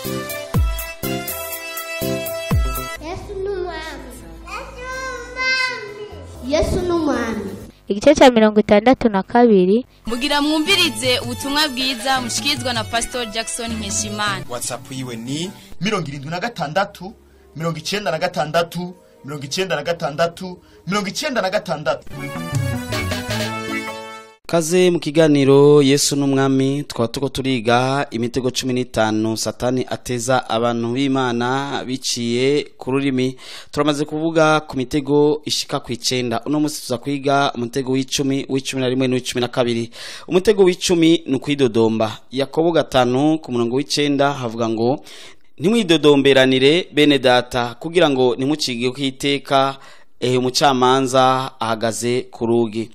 Yesu n'umwami. Yesu n'umwami. Igice cya 62. Mugira mwumvirize ubutumwa bwiza mushikirizwa na Pastor Jackson Nkeshimana. WhatsApp yiwe ni 76 96 96 96. Kaze mu kiganiro Yesu n'umwami, twaba tuko turiga imitego 15 Satani ateza abantu b'Imana biciye ku rurimi. Turamaze kuvuga ku mitego ishika ku 9. Uno munsi tuza kwiga umutego w'icumi, w'icumi na rimwe n'uw'icumi na kabiri. Umutego w'icumi ni ukwidodomba. Yakobo 5 ku murongo w'icenda havuga ngo ntimwidodomberanire bene data, kugira ngo ntimucige kwiteka, ehe umucamanza ahagaze ku rugi.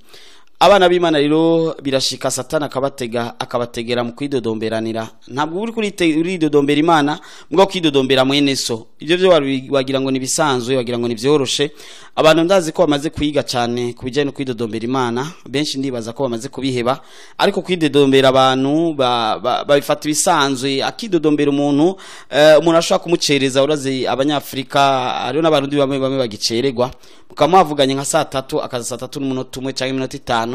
Abana b'Imana rero birashika Satani akabatega, akabategera mu kwidodomberanira. Ntabwo uri kuridodombera Imana, mbwa kwidodombera mwene so. Ibyo byo wagira ngo nibisanzwe, wagira ngo nivyoroshe. Abantu ndazi ko bamaze kwiga cyane kubijanye no kwidodombera Imana, benshi ndibaza ko bamaze kubiheba, ariko kwidodombera abantu babifata ibisanzwe. Akidodombera umuntu, umuntu ashobora kumucereza. Urazi Abanyafrika hariho n'abarundi bamwe bamwe bagicererwa, mukamwavuganye nka saa 3 akaza saa 3:01 cyangwa iminota 5.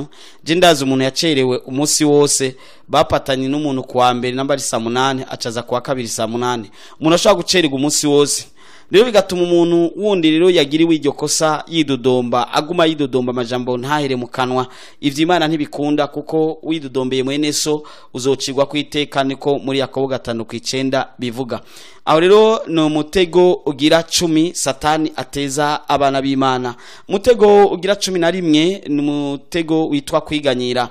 Je ndazi umuntu yacerewe umunsi wose, bapatanye n'umuntu kuwa mbere namba ari saa 8 acaza kuwa kabiri saa 8. Umuntu ashobora gucererwa umunsi wose. Rero bigatuma umuntu wundi rero yagiriwe iryo kosa yidodomba, aguma yidodomba amajambo ntahere mu kanwa. Ivyo Imana ntibikunda, kuko widodombeye mwene so uzocigwa kwiteka, niko muri Yakobo 5:9 bivuga. Aho rero ni umutego ugira 10 Satani ateza abana b'Imana. Umutego ugira 11 ni umutego witwa kwiganyira.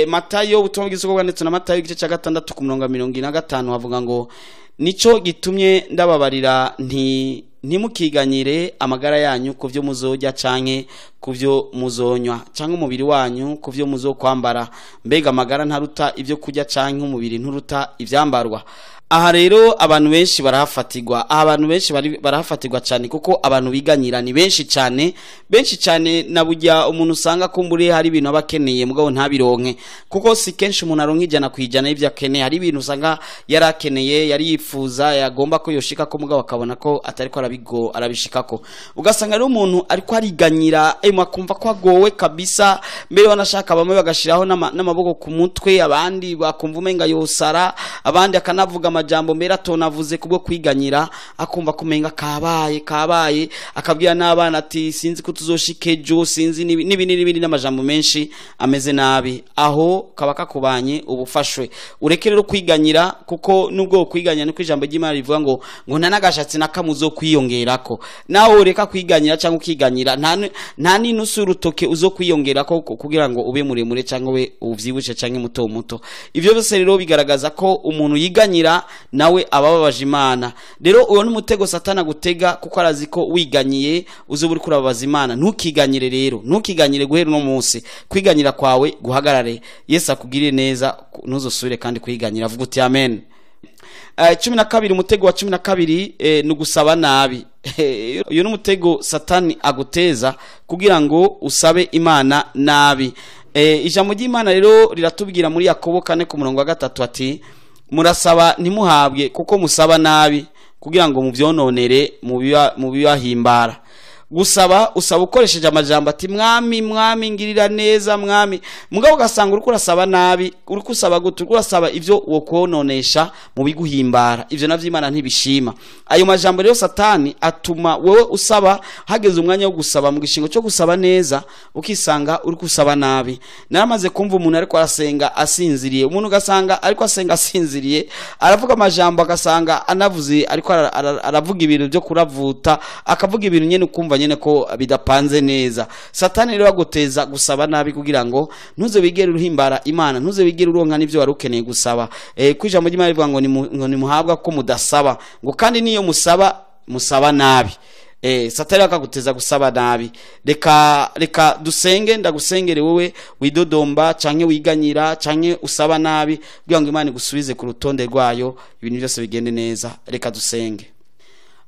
Matayo, ubutumwa bwiza bwanditswe na Matayo igice cya 6 ku murongo 45 havuga ngo nico gitumye ndababarira nti ntimukiganyire amagara yanyu ku byo muzojya canke ku byo muzonywa, canke umubiri wanyu ku byo muzokwambara. Mbega amagara ntaruta ibyo kurya, canke umubiri nturuta ivyambarwa? Aha rero abantu benshi barahafatirwa, aha abantu benshi barahafatirwa cyane, kuko abantu biganyira ni benshi cyane, benshi cyane. Na burya umuntu usanga kumbure hari ibintu abakeneye mugabo ntabironke, kuko si kenshi umuntu aronka 100% y'ibyo akeneye. Hari ibintu usanga yarakeneye, yari yifuza, yagomba ko yoshika ko, mugabo akabona ko atariko arabishikako. Ugasanga rero umuntu ariko ariganyira, akumva ko agowe kabisa. Mbere banashaka bamwe bagashiraho n'amaboko ku mutwe, abandi bakumva umenga yosara, abandi akanavuga amajambo mbere atonavuze kubwo kwiganyira, akumva kumenga kabaye kabaye, akabwira n'abana ati sinzi ko tuzoshika ejo, sinzi n'ibindi n'ibindi, n'amajambo menshi ameze nabi. Aho kaba kakubanye ubufashwe. Ureke rero kwiganyira, kuko nubwo kwiganyira niko ijambo ry'Imana rivuga ngo nta nagashatsi nakamuzo kwiyongerako. Nawe ureka kwiganyira cyangwa ukiganyira, nta n'inusu y'urutoke uzo kwiyongerako kugira ngo ube muremure cyangwa ube uvyibushe cyangwa muto muto. Ivyo byose rero bigaragaza ko umuntu yiganyira nawe abababaje Imana. Rero uwo n'umutego Satana gutega, kuko arazi ko wiganyiye uzoba uri kurababaza Imana. Ntukiganyire rero, ntukiganyire guhera uno munsi. Kwiganyira kwawe guhagarare. Yesu akugirire neza, ntuzosubire kandi kwiganyira. Vuga uti amen. 12, umutego wa 12 ni ugusaba nabi. Uyu ni umutego Satani aguteza kugira ngo usabe Imana nabi. Ijambo ry'Imana rero riratubwira muri Yakobo 4 ku murongo wa 3 ati murasaba ntimuhabwe kuko musaba nabi, kugira ngo muvyononere mu bibahimbara. Gusaba usaba ukoresheje amajambo ati mwami mwami ngirira neza mwami, mugabo ugasanga uriko urasaba nabi, uriko usaba gute, uriko urasaba ivyo wokononesha mu biguhimbara. Ivyo navyo Imana ntibishima. Ayo majambo rero Satani atuma wewe usaba, hageze umwanya wo gusaba mu gishingo cyo gusaba neza, ukisanga uriko usaba nabi. Naramaze kumva umuntu ariko arasenga asinziriye, umuntu ugasanga ariko asenga asinziriye, aravuga amajambo agasanga anavuze ariko aravuga ibintu byo kuravuta, akavuga ibintu nyene ukumva nyene ko bidapanze neza. Satani rero aguteza gusaba nabi kugira ngo ntuze wigere uruhimbara Imana, ntuze wigere uronka n'ivyo wari ukeneye gusaba. Ku ijambo ry'Imana rivuga ngo ngo nimuhabwa ko mudasaba, ngo kandi niyo musaba musaba nabi. Satani akaguteza gusaba nabi. Reka dusenge, ndagusengere wewe widodomba canke wiganyira canke usaba nabi, kugira ngo Imana igusubize ku rutonde rwayo, ibintu byose bigende neza. Reka dusenge.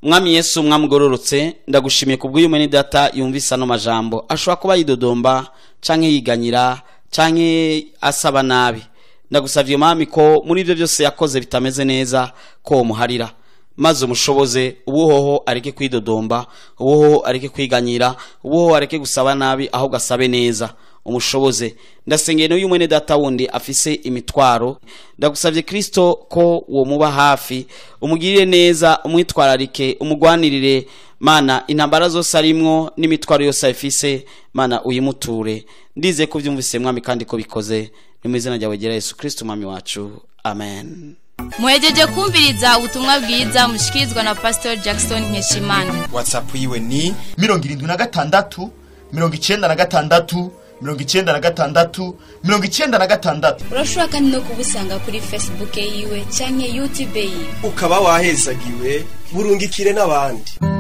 Mwami Yesu mwamugororotse, ndagushimiye kubw'uyu mwene data yumvise ano majambo. Ashobora kuba yidodomba canke yiganyira canke asaba nabi. Ndagusavye Mwami ko muri ibyo byose yakoze bitameze neza ko muharira, maze umushoboze ubuhoho areke kwidodomba, ubuhoho areke kwiganyira, ubuhoho areke gusaba nabi, ahubwo asabe neza, umushoboze. Ndasengeye n'uyu mwene data wundi afise imitwaro. Ndagusavye Kristo ko uwo muba hafi, umugirire neza, umwitwararike, umugwanirire Mana intambara zose arimwo n'imitwaro yose afise, Mana uyimuture. Ndize ko byumvise Mwami kandi ko bikoze, ni mu izina ryawe ryera Yesu Kristo Mwami wacu, amen. Muhejeje kumviriza ubutumwa bwiza mushikirizwa na Pastor Jackson Nkeshimana. WhatsApp yiwe ni 76 96 96 96. Urashobora kandi no kubusanga kuri Facebook yiwe canke YouTube yiwe. Ukaba wahezagiwe, burungikire n'abandi.